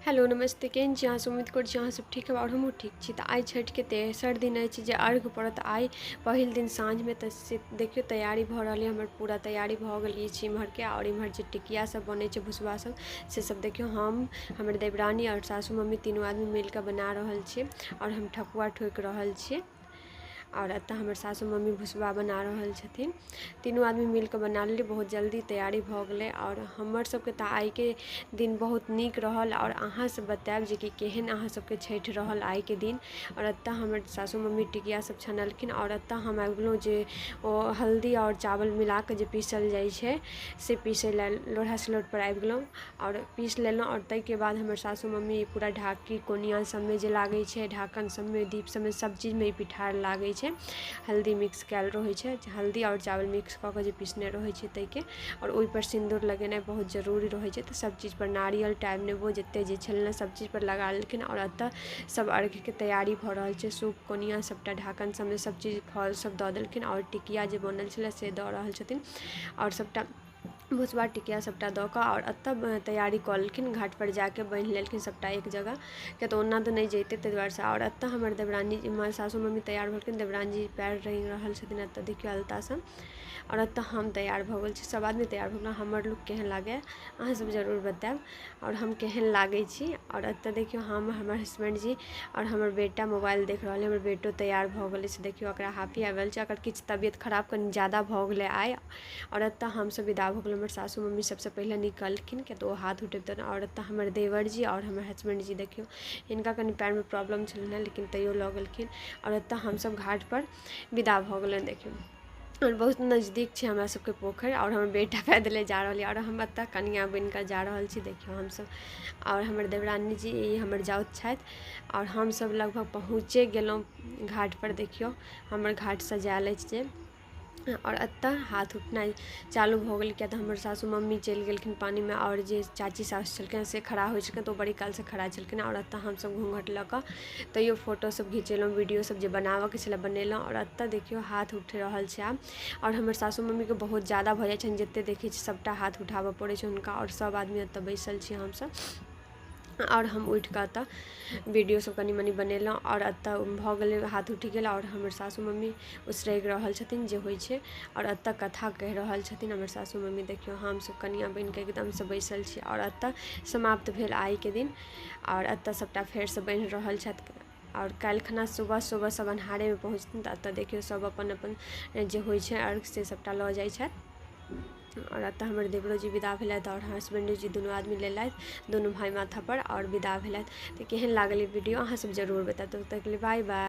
Hello नमस्ते, केहन छी अहाँ? उम्मीद करै छी अहाँ सब ठीक हेब आओर हमहूँ ठीक छी। तऽ आइ छठिके तेसर दिन अछि जे अर्घ पड़त आइ पहिल दिन साँझमे। तऽ से देखियौ तैयारी भऽ रहल अइ, हमर पूरा तैयारी भऽ गेल अछि इम्हरके। आओर इम्हर जे टिकिया सब बनै छै, भुसबा सब, से सब देखियौ हम, हमर देवरानी आओर सासू मम्मी तीनू आदमी मिलकऽ बना रहल छियै आओर हम ठकुआ ठोकि रहल छियै। आओर एतऽ हमर सासू मम्मी भुसबा बना रहल छथिन। तीनू आदमी मिलकऽ बना लेलियै, बहुत जल्दी तैयारी भऽ गेलै। आओर हमर सबके तऽ आइके दिन बहुत नीक रहल आओर अहाँ सब बतायब जे कि केहन अहाँ सबके छठि रहल आइके दिन। आओर एतऽ हमर सासू मम्मी टिकिया सब छनलखिन आओर एतऽ हम आबि गेलहुँ जे ओ हल्दी आओर चावल मिलाकऽ जे पीसल जाइ छै से पीसै लए लोढ़ा सिलौटपर आबि गेलहुँ आओर पीस लेलहुँ। आओर ताहिके बाद हमर सासू मम्मी पूरा ढाकी कोनिया सबमे जे लागै छै, ढाकन सबमे, दीप सबमे, सब चीजमे ई पिठार लागै छै। हल्दी मिक्स कयल रहै छै, हल्दी आओर चावल मिक्स कऽ कऽ जे पीसने रहै छै ताहिके। आओर ओहिपर सिन्दूर लगेनाइ बहुत जरूरी रहै छै। तऽ सब चीजपर नारियल टाइम नेबो जते जे छलै ने सब चीजपर लगा लेलखिन। आओर एतऽ सब अर्घ्यके तैयारी भऽ रहल छै। सूप कोनिया सबटा ढाकन सबमे सब चीज फल सब दऽ देलखिन आओर टिकिया जे बनल छलै से दऽ रहल छथिन आओर सबटा भुसबा टिकिया सबटा दऽ कऽ आओर एतऽ तैयारी कऽ लेलखिन। घाटपर जाके बान्हि लेलखिन सबटा एक जगह, किया तऽ ओना तऽ नहि जैतै ताहि दुआरेसँ। आओर एतऽ हमर देवरानी सासू मम्मी तैयार भेलखिन, देवरानी पएर रङ्गि रहल छथिन एतऽ देखियौ अलतासँ। आओर एतऽ हम तैयार भऽ गेल छी, सब आदमी तैयार भऽ गेलहुँ। हमर लुक केहन लागैए अहाँ सब जरूर बतायब आओर हम केहन लागै छी। आओर एतऽ देखियौ हम, हमर हसबैंड जी आओर हमर बेटा मोबाइल देख रहल अइ। हमर बेटो तैयार भऽ गेल अछि, देखियौ ओकरा हाफी आबि रहल छै, अगर किछु तबियत खराब कनि ज्यादा भऽ गेलै आइ। आओर एतऽ हमसब विदा भऽ गेलहुँ। हमर सासू मम्मी सबसँ पहिले निकलखिन किया तऽ ओ हाथ उठेबतनि। आओर एतऽ हमर देवर जी आओर हमर हसबैंड जी देखियौ हिनका कनि पएरमे प्रॉब्लम छलनि हेँ लेकिन तैयो लऽ गेलखिन। आओर एतऽ हमसब घाटपर विदा भऽ गेलहुँ। देखियौ आओर बहुत नजदीक छै हमरा सबके पोखरि। आओर हमर बेटा पैदले जा रहल यऽ आओर हम एतऽ कनिआँ बनिकऽ जा रहल छी। देखियौ हमसब आओर हमर देवरानी जी, ई हमर जाउत छथि आओर हमसब लगभग पहुँचे गेलहुँ घाटपर। देखियौ हमर घाट सजायल अछि जे। आओर एतऽ हाथ उठनाइ चालू भऽ गेल किया तऽ हमर सासू मम्मी चलि गेलखिन पानिमे आओर जे चाची सासु छलखिन से खड़ा होइ छलखिन तऽ ओ बड़ी कालसँ खड़ा छलखिन। आओर एतऽ हमसब घूँघट लऽ कऽ तैयो फोटो सब घिचेलहुँ, वीडियो सब जे बनाबऽके छलै बनेलहुँ। आओर एतऽ देखियौ हाथ उठि रहल छै आब। आओर हमर सासू मम्मीके बहुत ज्यादा भऽ जाइ छनि, जते देखै छी सबटा हाथ उठाबऽ पड़ै छै हुनका। आओर सब आदमी एतऽ बैसल छी हमसब आओर हम उठि कऽ एतऽ वीडियो सब कनि मनि बनेलहुँ। आओर एतऽ भऽ गेलै, हाथ उठि गेल आओर हमर सासू मम्मी उसरगि रहल छथिन जे होइ छै। आओर एतऽ कथा कहि रहल छथिन हमर सासू मम्मी। देखियौ हमसब कनिआँ बनिकऽ एकदमसँ बैसल छी। आओर एतऽ समाप्त भेल आइके दिन। आओर एतऽ सबटा फेरसँ बनि रहल छथि आओर काल्हि खना सुबह सुबह सब अन्हारेमे पहुँचथिन। तऽ एतऽ देखियौ सब अपन अपन जे होइ छै अर्घ से सबटा लऽ जाइ छथि। आओर एतऽ हमर देवरो जी विदा भेलथि आओर हसबैंडो जी, दुनू आदमी लेलथि दुनू भाय माथापर आओर विदा भेलथि। तऽ केहन लागल ई वीडियो अहाँ सब जरूर बतायब। तब तक के लिए बाय बाय।